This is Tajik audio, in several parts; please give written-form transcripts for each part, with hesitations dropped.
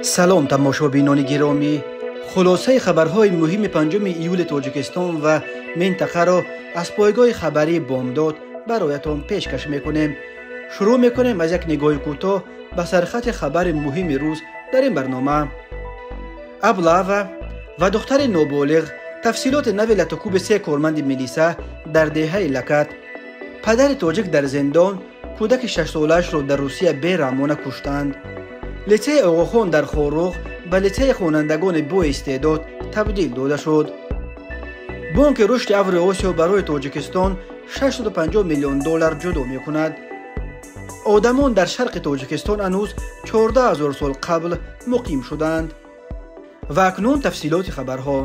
Салом, тамошобинони гиромӣ. Хулосаи хабарҳои муҳими 5 июли Тоҷикистон ва минтақаро аз пойгоҳи хабарии Бомдод бароятон пешкаш мекунем. Шурӯъ мекунем аз як нигоҳи кӯтоҳ ба сархати хабари муҳими рӯз дар ин барнома. Облава ва духтари ноболиғ, тафсилоти нави латукӯби се корманди милиса дар деҳаи Лакат. Падари тоҷик дар зиндон, кӯдаки шашсолаашро дар Русия бераҳмона куштанд. Литсеи Оғохон дар Хоруғ ба литсеи хонандагони боистеъдод табдил дода шуд. Бонки рушди Авроосиё барои Тоҷикистон 650 миллион доллар ҷудо мекунад. Одамон дар шарқи Тоҷикистон ҳанӯз 14 ҳазор сол қабл муқим шуданд. Ва акнун тафсилоти хабарҳо.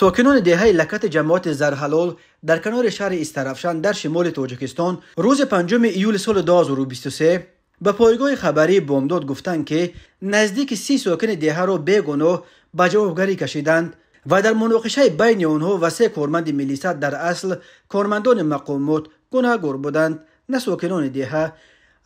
Сокинони деҳаи Лакати ҷамоати Зарҳалол дар канори шаҳри Истаравшан дар шимоли Тоҷикистон рӯзи 5 июли соли 2023 ба пойгоҳи хабарии Бомдод гуфтанд, ки наздики 30 сокини деҳаро бегуноҳ ба ҷавобгарӣ кашиданд ва дар муноқишаи байни онҳо ва се корманди милиса дар асл кормандони мақомот гунаҳгор буданд, на сокинони деҳа.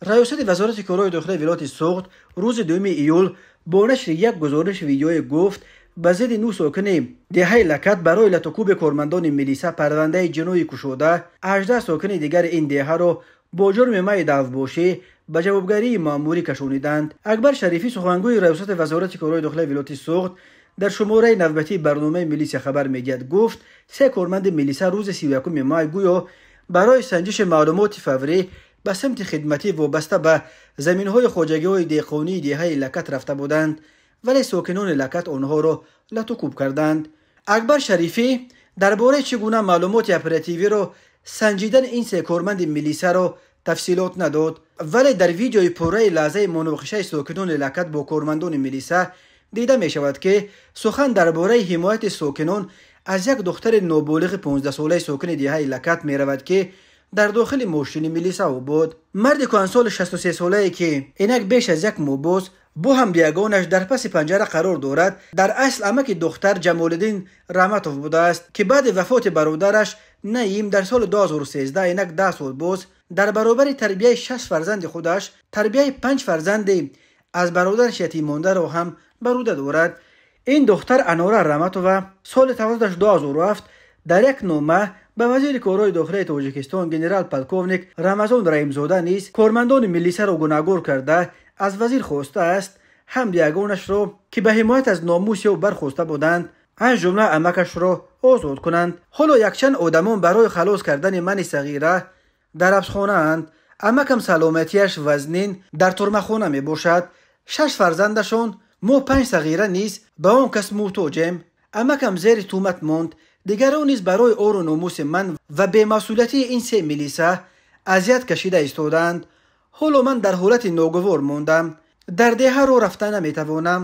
Раёсати Вазорати корҳои дохилаи вилояти Суғд рӯзи 2 июл бо нашри як гузориши видеоӣ гуфт, ба зидди 9 сокини деҳаи Лакат барои латукӯби кормандони милиса парвандаи ҷиноӣ кушода, 18 сокини дигари ин деҳаро бо ҷурми майи давбошӣ ба ҷавобгарии маъмурӣ кашониданд. Акбар Шарифӣ, сухангӯи Раёсати Вазорати корҳои дохилаи вилояти Суғд, дар шумораи навбатии барномаи милисия хабар медиҳад, гуфт, се корманди милиса рӯзи 31 май гӯё барои санҷиши маълумоти фаврӣ ба самти хидматӣ вобаста ба заминҳои хоҷагиҳои деҳқонии деҳаи Лакат рафта буданд, вале сокинони Лакат онҳоро латукӯб карданд. Акбар Шарифӣ дар бораи чӣ гуна маълумоти оперативиро санҷидани ин се корманди милисаро тафсилот надод, вале дар видеои пурраи лаҳзаи муноқишаи сокинони Лакат бо кормандони милиса дида мешавад, ки сухан дар бораи ҳимояти сокинон аз як духтари ноболиғи 15-солаи сокини деҳаи Лакат меравад, ки дар дохили мошини милиса буд. Марди кӯҳансоли 63-солае, ки инак беш аз як моҳ боз бо ҳамдиягонаш дар паси панҷара қарор дорад, дар асл амаки духтар Ҷамолиддин Раҳматов будааст, ки баъди вафоти бародараш Наим дар соли 2013 инак 10 сол боз дар баробари тарбияи 6 фарзанди худаш тарбияи 5 фарзанди аз бародараш ятиммондаро ҳам бар ӯда дорад. Ин духтар Анора Раҳматова соли таваллудаш 2007 дар як нома ба вазири корҳои дохилаи Тоҷикистон генерал-полковник Рамазон Раҳимзода низ кормандони милисаро гунаҳгор карда аз вазир хостааст ҳамдиягонашро, ки ба ҳимоят аз номуси ӯ бархоста буданд, аз ҷумла амакашро озод кунанд. Ҳоло якчанд одамон барои халос кардани мани сағира дар ҳабсхонаанд. Амакам саломатиаш вазнин дар турмахона мебошад. 6 фарзандашон, мо 5 сағира низ ба он кас муҳтоҷем. Амакам зери тӯҳмат монд. Дигарон низ барои ору номуси ман ва бемасъулиятии ин се милиса азият кашида истодаанд. Ҳоло ман дар ҳолати ногувор мондам. Дар деҳаро рафта наметавонам.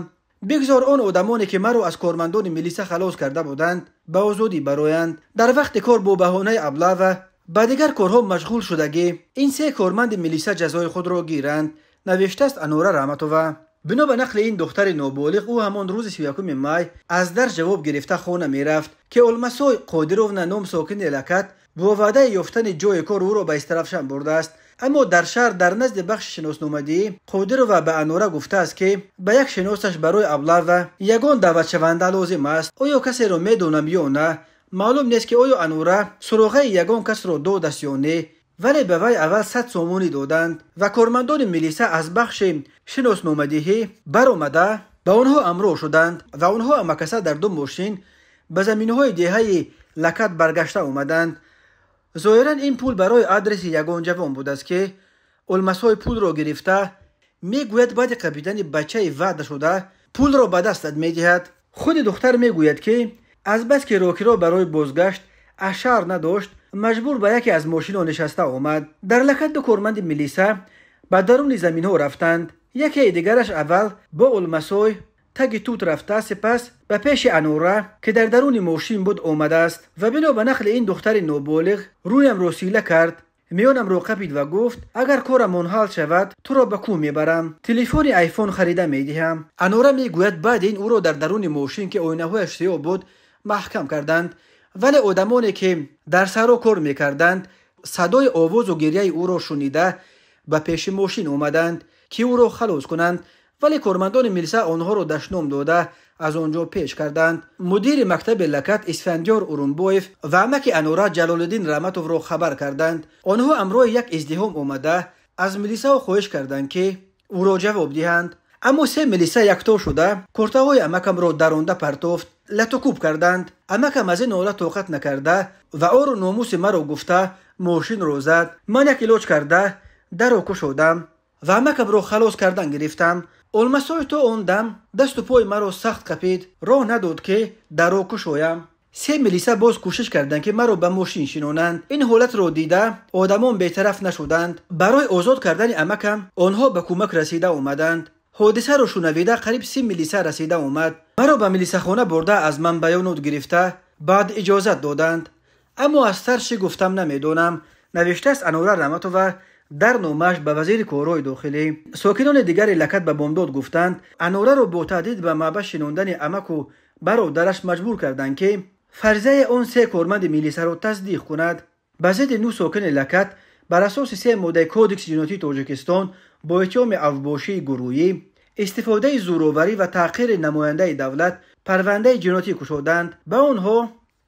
Бигзор он одамоне, ки маро аз кормандони милиса халос карда буданд, ба озодӣ бароянд. Дар вақти кор бо баҳонаи аблава ба дигар корҳо машғул шудагӣ ин се корманди милиса ҷазои худро гиранд, навиштааст Анора Раҳматова. Бино ба нақли ин духтари ноболиғ, ӯ ҳамон рӯзи 31 май аз дарс ҷавоб гирифта хона мерафт, ки Олмасой Қодировна ном сокини Лакат бо ваъдаи ёфтани ҷои кор ӯро ба Истаравшан бурдааст. Аммо дар шаҳр дар назди бахши шиносномадиҳӣ Қодирова ба Анора гуфтааст, ки ба як шиносаш барои аблава ягон даъватшаванда лозим аст. Оё касеро медонам ё на, маълум нест, ки оё Анора суроғаи ягон касро додаст ё не, вале ба вай аввал 100 сомонӣ доданд ва кормандони милиса аз бахши шиносномадиҳӣ баромада ба онҳо ҳамроҳ шуданд ва онҳо амакаса дар ду мошин ба заминҳои деҳаи Лакат баргашта омаданд. Зоҳиран ин пул барои адреси ягон ҷавон будааст, ки Олмасой пулро гирифта мегӯяд баъди қапидани бачаи ваъда шуда пулро ба дастат медиҳад. Худи духтар мегӯяд, ки азбаски рокиро барои бозгашт аз шаҳр надошт, маҷбур ба яке аз мошинҳо нишаста омад. Дар Лакат ду корманди милиса ба даруни заминҳо рафтанд. Якеи дигараш аввал бо Олмасой таги тут рафта, сипас ба пеши Анора, ки дар даруни мошин буд, омадааст ва бино ба нақли ин духтари ноболиғ рӯямро сила кард, миёнамро қапид ва гуфт, агар корамон ҳал шавад, туро ба кӯ мебарам, телефони айфон харида медиҳам. Анора мегӯяд, баъд ин ӯро дар даруни мошин, ки оинаҳояш сиёҳ буд, маҳкам карданд, вале одамоне, ки дар саро кор мекарданд, садои овозу гирьяи ӯро шунида ба пеши мошин омаданд, ки ӯро халос кунанд, вале кормандони милиса онҳоро дашном дода аз он ҷо пеш карданд. Мудири мактаби Лакат Исфандиёр Урунбоев ва амаки Анора Ҷалолиддин Раҳматовро хабар карданд. Онҳо ҳамроҳи як издиҳом омада аз милисаҳо хоҳиш карданд, ки ӯро ҷавоб диҳанд. Аммо се милиса якто шуда куртаҳои амакамро даронда партофт, латукӯб карданд. Амакам аз ин ҳолат тоқат накарда ва ору номуси маро гуфта мошинро зад. Ман як илоҷ карда даро кушодам ва амакамро халос кардан гирифтам. Олмасой то он дам дасту пои маро сахт қапид, роҳ надод, ки даро кушоям. Се милиса боз кӯшиш карданд, ки маро ба мошин шинонанд. Ин ҳолатро дида одамон бетараф нашуданд. Барои озод кардани амакам онҳо ба кӯмак расида омаданд. Ҳодисаро шунавида қариб 30 милиса расида омад. Маро ба милисахона бурда аз ман баёнот гирифта Баъд иҷозат доданд. Аммо аз тарс чӣ гуфтам намедонам, навиштааст Анора Раҳматова дар номааш ба вазири корҳои дохилӣ. Сокинони дигари Лакат ба Бомдод гуфтанд, Анораро бо таҳдид ба маҳбас шинондани амаку бародараш маҷбур карданд, ки фарзияи он се корманди милисаро тасдиқ кунад. Ба зидди 9 сокини Лакат бар асоси 3 моддаи Кодекси ҷиноятии Тоҷикистон бо иттиҳоми авбошии гурӯҳӣ, истифодаи зӯроварӣ ва таҳқири намояндаи давлат парвандаи ҷиноятӣ кушоданд. Ба онҳо,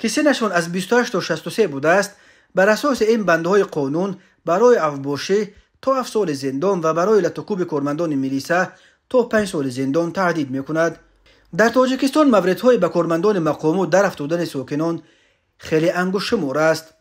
ки синнашон аз 28 то 63 будааст, бар асоси ин бандҳои қонун барои авбошӣ то 7 соли зиндон ва барои латукӯби кормандони милиса то 5 соли зиндон таҳдид мекунад. Дар Тоҷикистон мавридҳои ба кормандони мақомот дар афтодани сокинон хеле ангуштшумор аст.